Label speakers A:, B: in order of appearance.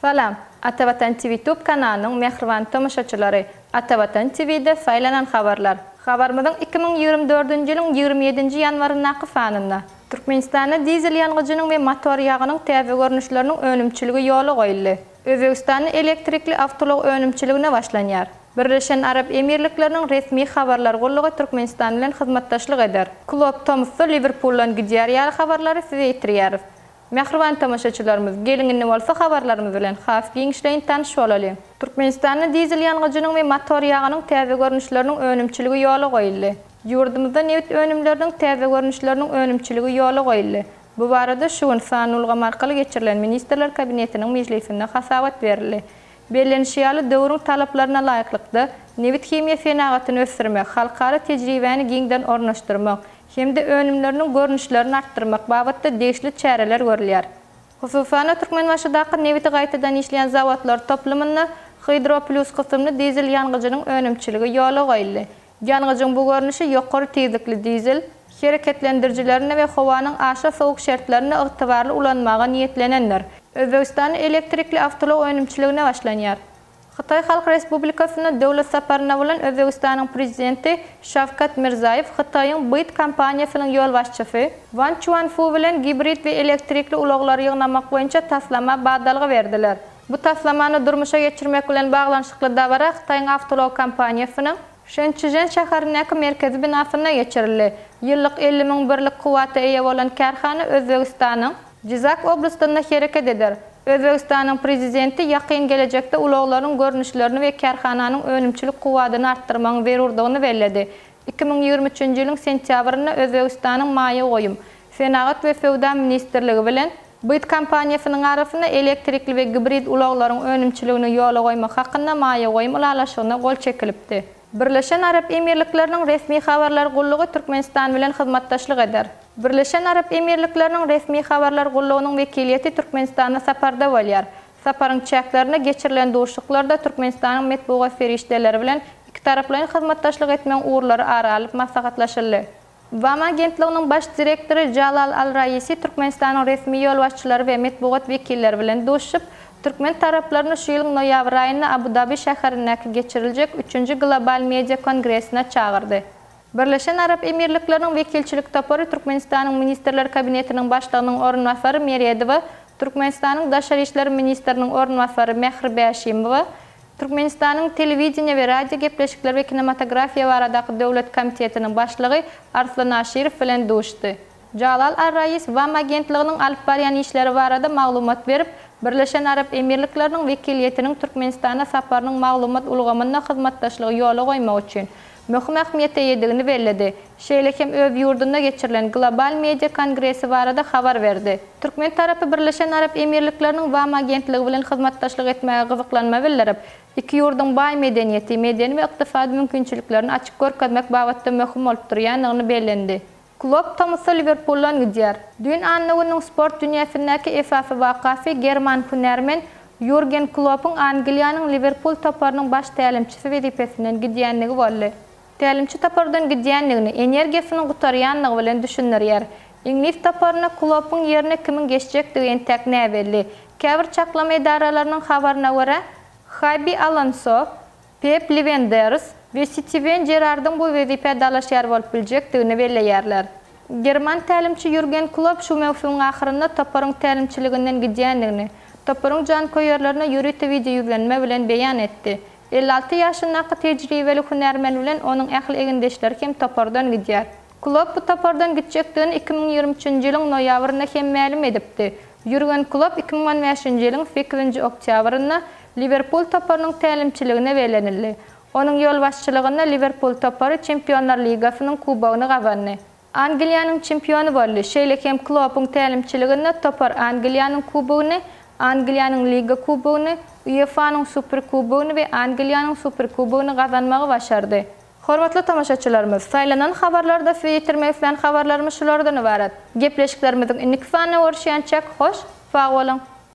A: Salam, Atavatan TV Tube kanalynyň mähriban tomaşaçylary! Atavatan TV-de saýlanan habarlar. Habarymyzyň 2024-nji ýylyň 27-nji ýanwaryndaky sanynda, Türkmenistanda dizel ýangyjynyň we motor ýagynyň täze görnüşleriniň önümçiligi ýola goýuldy. Özbegistanda elektrikli awtoulag önümçiligine başlanýar. Birleşen Arap Emirlikleriniň resmi habarlar gullugy Türkmenistan bilen hyzmatdaşlyk eder. Klopp tomusda Liwerpuldan gidýär ýaly habarlary size ýetirýäris. Mähriban tomaşaçylarymyz, geliň indi bolsa habarlarymyz bilen has giňişleýin tanyş bolalyň. Türkmenistanda dizel ýangyjynyň we motor ýagynyň täze görnüşleriniň önümçiligi ýola goýuldy. Ýurdumyzda nebit önümleriniň täze görnüşleriniň önümçiligi ýola goýuldy. Bu barada şu gün sanly ulgam arkaly geçirilen Ministrler Kabinetiniň mejlisinde hasabat berildi. Bellenişi ýaly, döwrüň talaplaryna laýyklykda, nebit-himiýa senagatyny ösdürmek, halkara tejribäni giňden ornaşdyrmak hem-de önümleriniň görnüşlerini artdyrmak babatda degişli çäreler görülýär. Hususan-da, Türkmenbaşydaky nebiti gaýtadan işleýän zawodlar toplumynda Hydro Plus kysymly dizel ýangyjynyň önümçiligi ýola goýuldy. Ýangyjyň bu görnüşi ýokary tizlikli dizel hereketlendirijilerinde we howanyň aşa sowuk şertlerinde ygtybarly ulanmaga niýetlenendir. Özbegistanda elektrikli awtoulag önümçiligine başlanýar. Hytaý Halk Respublikasynda döwlet saparynda bolan Özbegistanyň Prezidenti Şawkat Mirzaýew Hytaýyň BYD kompaniýasynyň ýolbaşçysy Wan Çuanfu bilen gibrid we elektrikli ulaglary ýygnamak boýunça taslama badalga berdiler. Bu taslamany durmuşa geçirmek bilen baglanyşykly dabara Hytaýyň awtoulag kompaniýasynyň Şençžen şäherindäki merkezi binasynda geçirildi. Ýyllyk 50 müň birlik kuwwata eýe bolan kärhana Özbegistanyň Jizak oblastynda hereket eder. Özbegistanyň Prezidenti ýakyn gelejekde ulaglaryň görnüşlerini we kärhananyň önümçilik kuwwadyny artdyrmagyň zerurdygyny belledi. 2023-nji ýylyň sentýabrynda Özbegistanyň Maýa goýum, senagat we söwda ministrligi bilen BYD kompaniýasynyň arasynda elektrikli we gibrid ulaglaryň önümçiligini ýola goýmak hakynda maýa goýum ylalaşygyna gol çekilipdi. Birleşen Arap Emirlikleriniň resmi habarlar gullugy Türkmenistan bilen hyzmatdaşlyk eder. Birleşen Arap Emirlikleriniň resmi habarlar gullugynyň wekiliýeti Türkmenistanda saparda bolýar. Saparyň çäklerinde geçirilen duşuşyklarda Türkmenistanyň metbugat serişdeleri bilen ikitaraplaýyn hyzmatdaşlyk etmegiň ugurlary ara alyp maslahatlaşyldy. BAM agentliginiň baş direktory Jalal Al-Raisi Türkmenistanyň resmi ýolbaşçylary we metbugat wekilleri bilen duşuşyp, türkmen taraplaryny şu ýylyň noýabr aýynda Abu-Dabi şäherindäki geçiriljek üçünji Global media kongresine çagyrdy. Birleşen Arap Emirlikleriniň wekilçilik topary Türkmenistanyň Ministrler Kabinetiniň Başlygynyň orunbasary Meredowa, Türkmenistanyň Daşary işler ministriniň orunbasary Mähri Bäşimowa, Türkmenistanyň Telewideniýe we radio gepleşikleri we kinematografiýa baradaky döwlet komitetiniň başlygy Arslan Aşyrow bilen duşdy. Jalal Ar-Rais WAM agentliginiň alyp barýan işleri barada maglumat berip, Birleşen Arap Emirlikleriniň wekiliýetiniň Türkmenistana saparynyň maglumat ulgamynda hyzmatdaşlygy ýola goýmak üçin möhüm ähmiýete eýedigini belledi. Şeýle hem öz ýurdunda geçirilen Global media kongresi barada habar berdi. Türkmen tarapy Birleşen Arap Emirlikleriniň WAM agentligi bilen hyzmatdaşlyk etmäge gyzyklanma bildirip, iki ýurduň baý medeniýeti, medeni we ykdysady mümkinçiliklerini açyp görkezmek babatda möhüm bolup durýandygyny bellendi. Klopp tomusda Liwerpuldan gidýär. Düýn anna gününiň sport dünýäsindäki esasy wakasy german hünärmen Ýurgen Kloppuň Angliýanyň Liwerpul toparynyň baş tälimçisi wezipesinden gidýänligi boldy. Tälimçi topardan gidýänligini energiýasynyň gutarýanlygy bilen düşündirýär. Iňlis toparyna Kloppuň ýerine kimiň geçjekdigi entäk näbelli. Käbir çaklama edaralarynyň habaryna görä, Habi Alonso, Pep Liwenders we Stiwen Jerardyň bu wezipä dalaşgär bolup biljekdigini belleýärler. German tälimçi Ýurgen Klopp şu möwsümiň ahyrynda toparyň tälimçiliginden gidýändigini, toparyň janköýerlerine ýörite wideoýüzlenme bilen beýan etdi. 56 ýaşyndaky tejribeli hünärmen bilen onuň ähli egindeşleri hem topardan gidýär. Klopp bu topardan gitjekdigini 2023-nji ýylyň noýabrynda hem mälim edipdi. Ýurgen Klopp 2015-nji ýylyň sekizinji oktýabrynda Liwerpul toparynyň tälimçiligine bellenildi. Onuň ýolbaşçylygynda Liwerpul topary Çempionlar ligasynyň kubogyny gazandy. Angliýanyň çempiony boldy. Şeýle hem Kloppuň tälimçiliginde topar Angliýanyň kubogyny, Angliýanyň Liga kubogyny, UEFA-nyň Superkubogyny we Angliýanyň Superkubogyny gazanmagy başardy. Hormatly tomaşaçylarymyz, saýlanan habarlarda size ýetirmek islän habarlarymyz şulardan ybarat. Gepleşiklerimiziň indiki sanynda görüşýänçäk, hoş, sag boluň!